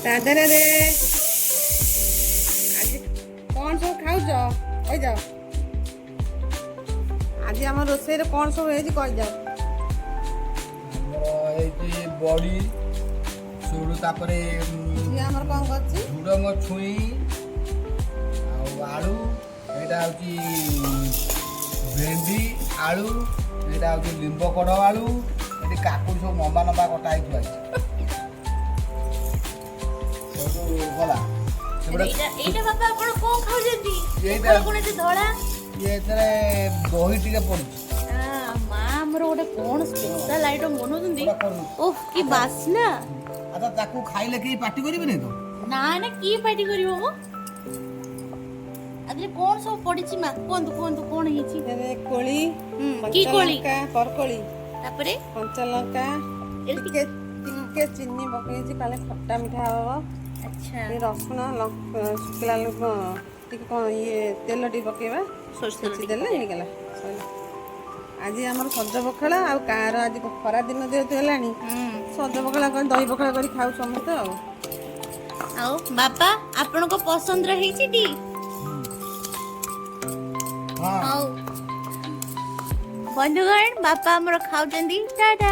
ରାଧେ ରାଧେ। ଆଜି କ'ଣ ସବୁ ଖାଉଛ କହିଯାଅ। ଆଜି ଆମ ରୋଷେଇରେ କ'ଣ ସବୁ ହେଇଛି କହିଯାଅ। ଆମର ହେଇଛି ବଡ଼ି, ସେଇଠୁ ତାପରେ ଝିଅ ଆମର କ'ଣ କରିଛି? ଝୁଡ଼ଙ୍ଗ ଛୁଇଁ ଆଉ ଆଳୁ। ଏଇଟା ହେଉଛି ଭେଣ୍ଡି ଆଳୁ, ଏଇଟା ହେଉଛି ଲିମ୍ବ କଢ଼ ଆଳୁ। ଏଠି କାକୁଡ଼ି ସବୁ ଲମ୍ବା ଲମ୍ବା କଟା ହେଇକି ଅଛି। ସେଇଠୁ ଗଲା ସେଗୁଡ଼ା। ଏଇଟା ବାପା, ଆପଣ କଣ ଖାଉଛନ୍ତି? ଏଇଟା- ପଖାଳ କଣ ଏତେ ଧଳା? ଇଏ ଏଥିରେ ଦହି ଟିକେ ପଡୁଛି। ମା ଆମର ଗୋଟେ କଣ ସ୍ପେଶାଲ ଆଇଟମ ବନଉଛନ୍ତି। ପୁରା କରୁଛି। ଓଃ, କି ବାସ୍ନା! ଆଚ୍ଛା, ତାକୁ ଖାଇଲେ କେହି ପାଟି କରିବେନି ତ? ନା ନା, କିଏ ପାଟି କରିବ ମ? ଆଦିରେ କଣ ସବୁ ପଡିଛି ମା? କୁହନ୍ତୁ କୁହନ୍ତୁ, କଣ ହେଇଛି? ଏରେ କୋଳି। କି କୋଳି? କଞ୍ଚା ଲଙ୍କା, ବରକୋଳି। ତାପରେ? କଞ୍ଚା ଲଙ୍କା। ଏରେ। ଟିକେ ଟିକେ ଚିନି ପକେଇଛି, କାଳେ ଖଟା ମିଠା ହବ। ଟିକେ ରସୁଣ, ଶୁଖିଲା ଲଙ୍କା ଟିକେ, କ'ଣ ଇଏ ତେଲ ଟିକେ ପକେଇବା। ସୋରିଷ ତେଲ ଟିକେ। ଦେଲେ ହେଇଗଲା, ସଇଲା। ଆଜି ଆମର ସଜ ପଖାଳ ଆଉ କାହାର ଆଜି ଖରା ଦିନ ଯେହେତୁ ହେଲାଣି, ସଜ ପଖାଳ କରି, ଦହି ପଖାଳ କରି ଖାଉ ସମସ୍ତେ ଆଉ। ଆଉ ବାପା, ଆପଣଙ୍କ ପସନ୍ଦର ହେଇଛି ଟି? ହଁ। ହଉ ବନ୍ଧୁଗଣ, ବାପା ଆମର ଖାଉଛନ୍ତି। ଟାଟା।